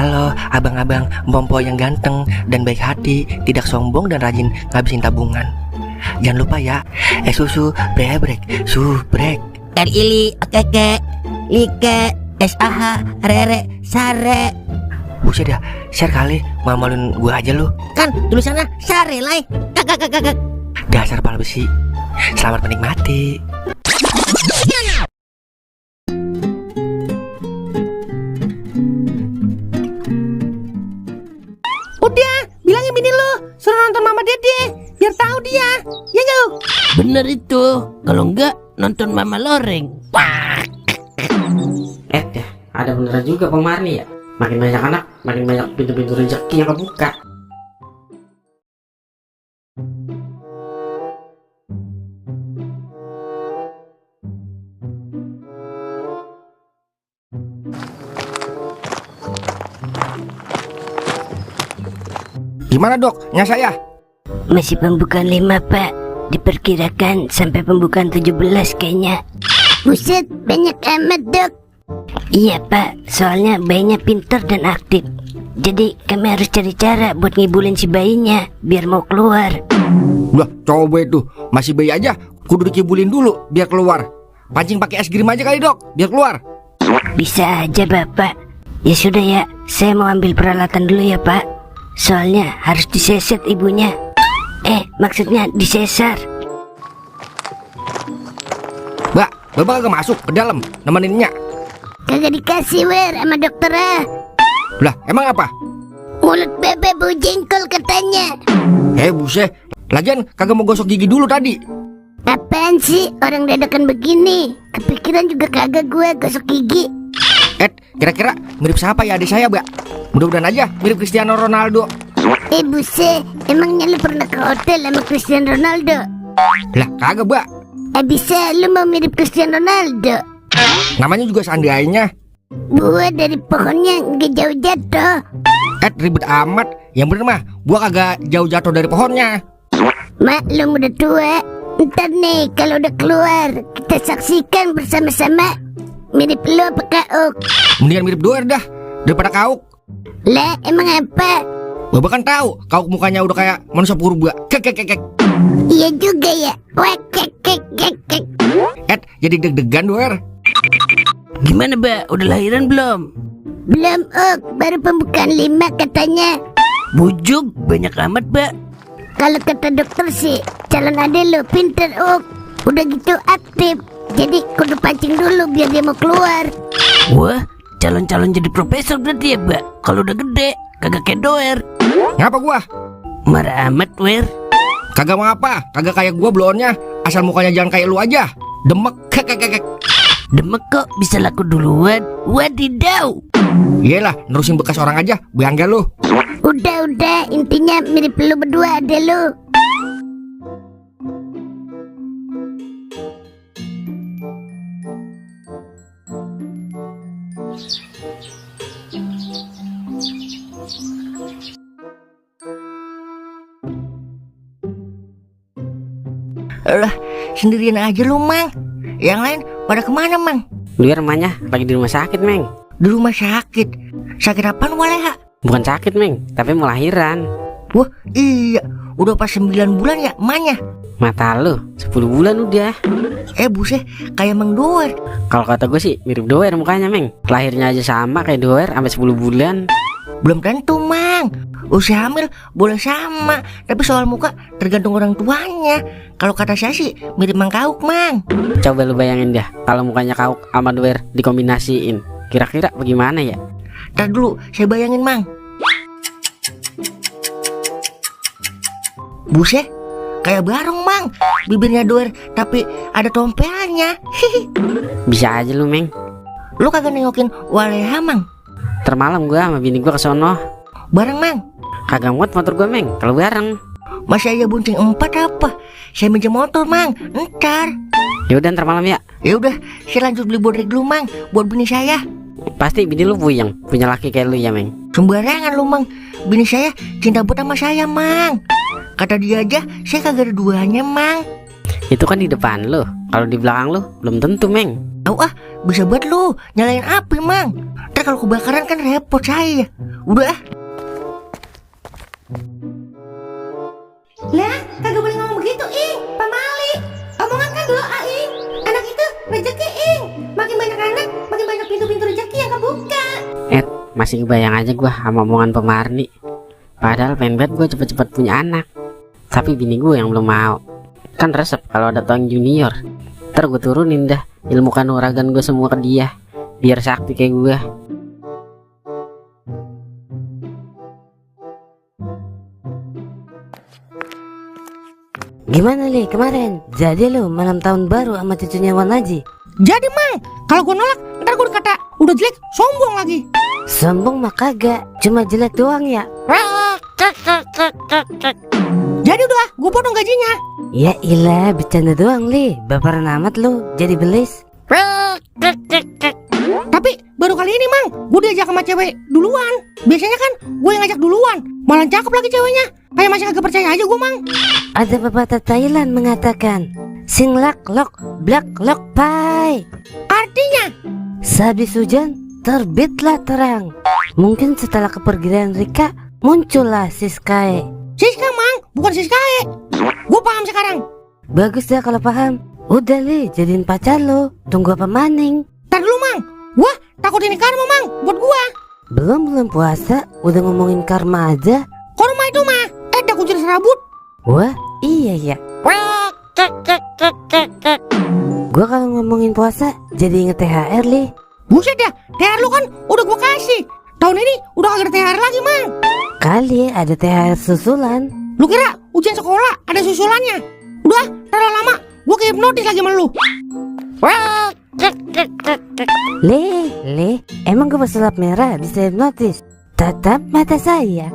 Halo abang-abang Mpompo yang ganteng dan baik hati, tidak sombong dan rajin ngabisin tabungan. Jangan lupa ya, susu brebrek, subrek. Ili, keke, like, SAH, rere, sare. Buset dah, share kali, malu-maluin gua aja lu. Kan tulisannya sare lai. Kakak. Dasar pala besi. Selamat menikmati. Udah, bilangin bini lu suruh nonton Mama Dede biar tahu dia. Ya enggak? Bener itu. Kalau enggak nonton Mama Loreng. Ada beneran juga Bang Marni ya. Makin banyak anak, makin banyak pintu-pintu rezeki yang kebuka. Gimana dok, nya saya? Masih pembukaan 5 pak. Diperkirakan sampai pembukaan 17 kayaknya. Buset, banyak amat dok. Iya pak, soalnya bayinya pintar dan aktif. Jadi kami harus cari cara buat ngibulin si bayinya biar mau keluar. Lah, coba itu masih bayi aja, kudu dikibulin dulu biar keluar. Pancing pakai es krim aja kali dok, biar keluar. Bisa aja bapak. Ya sudah ya, saya mau ambil peralatan dulu ya pak. Soalnya harus diseset ibunya. Maksudnya disesar. Mbak, bapak kagak masuk ke dalam nemeninnya. Kagak dikasih wer sama dokternya. Lah, emang apa? Mulut bebe bau jengkol katanya. Buset, lagian kagak mau gosok gigi dulu tadi. Apaan sih orang dadakan begini? Kepikiran juga kagak gue gosok gigi. Kira-kira mirip siapa ya adik saya, Mbak? Mudah-mudahan aja mirip Cristiano Ronaldo. Buset, emangnya lu pernah ke hotel sama Cristiano Ronaldo? Lah, kagak, Mbak. Bisa lu mau mirip Cristiano Ronaldo? Namanya juga seandainya. Buah dari pohonnya nggak jauh jatuh. Ribet amat. Yang bener mah, gua kagak jauh jatuh dari pohonnya. Maklum udah tua. Ntar nih kalau udah keluar, kita saksikan bersama-sama. Mirip lu apa Kauk? Mendingan mirip Doer dah daripada Kauk. Lah emang apa? Bapak kan tahu Kauk mukanya udah kayak manusia purba. Kek. Iya juga ya. Wah kek. Jadi deg-degan Doer. Gimana mbak, udah lahiran belum? Belum baru pembukaan 5 katanya. Bujuk, banyak amat mbak. Kalau kata dokter sih, calon adek lu pinter udah gitu aktif. Jadi kudu pancing dulu biar dia mau keluar. Wah, calon-calon jadi profesor berarti ya mbak. Kalau udah gede, kagak kayak Doer. Ngapa gua? Marah amat wer. Kagak mau apa, kagak kayak gua bloonnya. Asal mukanya jangan kayak lu aja. Demek. Kek. Demek kok bisa laku duluan. Wadidaw. Iyalah, nerusin bekas orang aja, bangga lu. Udah, intinya mirip lu berdua ada lu. Lah, sendirian aja lu, Mang. Yang lain pada kemana, Mang? Dia rumahnya lagi di rumah sakit, Meng. Di rumah sakit. Sakit apaan, Waleha? Bukan sakit, Meng, tapi mau lahiran. Wah, iya. Udah pas 9 bulan ya, emaknya. Mata lu, 10 bulan udah. Buset, kayak Mang Doer. Kalau kata gue sih mirip Doer mukanya, Meng. Lahirnya aja sama kayak Doer sampai 10 bulan. Belum tentu, Mang. Usia hamil boleh sama, tapi soal muka tergantung orang tuanya. Kalau kata saya sih mirip Mang Kauk, Mang. Coba lu bayangin dah kalau mukanya Kauk sama Doer dikombinasiin. Kira-kira bagaimana ya? Ntar dulu saya bayangin, Mang. Buset, kayak Barong, Mang. Bibirnya Doer tapi ada tompelnya. Bisa aja lu, Meng. Lu kagak nengokin Waleha, Mang? Termalam gua sama bini gua kesono. Bareng, Mang. Kagak muat motor gua, Meng, kalau bareng. Masih aja bunceng 4 apa? Saya minjem motor, Mang. Ntar. Yaudah ntar malam ya. Yaudah, saya lanjut beli bodrek dulu, Mang. Buat bini saya. Pasti bini lu puyeng punya laki kayak lu ya, Meng. Sembarangan lu, Mang. Bini saya cinta buat sama saya, Mang. Kata dia aja, saya kagak ada duanya, Mang. Itu kan di depan lu. Kalau di belakang lu belum tentu, Meng. Tahu bisa buat lu nyalain api, Mang. Ntar kalau kebakaran kan repot saya. Udah. Lah, kagak boleh ngomong begitu, Ing. Pamali. Omongan kan dulu, Ing. Anak itu rezeki, Ing. Makin banyak anak, makin banyak pintu-pintu rezeki yang kebuka. Masih kebayang aja gua sama omongan Pemarni. Padahal pengen banget gua cepet-cepet punya anak. Tapi bini gue yang belum mau. Kan resep kalau ada Toang Junior. Ntar gue turunin dah ilmu kanuragan gue semua ke dia, biar sakti kayak gue. Gimana Li kemarin? Jadi lu malam tahun baru sama cucunya Wan Haji? Jadi Mang, kalau gue nolak ntar gue dikata udah jelek, sombong lagi. Sombong mah kagak, cuma jelek doang ya. Jadi udah, gue potong gajinya. Ya ilah, bercanda doang Li, baperan amat lu, jadi belis. Tapi baru kali ini Mang, gue diajak sama cewek duluan. Biasanya kan gue yang ngajak duluan, malah cakep lagi ceweknya. Kayak masih kagak percaya aja gue Mang. Ada pepatah Thailand mengatakan, sing lak lok blak lok pai. Artinya, Sehabis hujan, terbitlah terang. Mungkin setelah kepergian Rika, muncullah Siskae. Siska Mang, bukan Siskae. Gue paham sekarang. Bagus dah kalau paham. Udah Li, jadiin pacar lo. Tunggu apa maning? Ntar dulu Mang, wah takut ini karma Mang, buat gua. Belum puasa, udah ngomongin karma aja. Korma itu mah, ada kucing serabut. Wah, iya ya. Gua kalau ngomongin puasa, jadi inget THR Li. Buset ya, THR lu kan udah gua kasih. Tahun ini udah kagak ada THR lagi Mang. Kali ada THR susulan. Lu kira ujian sekolah ada susulannya? Udah, terlalu lama, gua kayak hipnotis lagi sama lu. Le, emang gue pesulap merah bisa hipnotis? Tatap mata saya.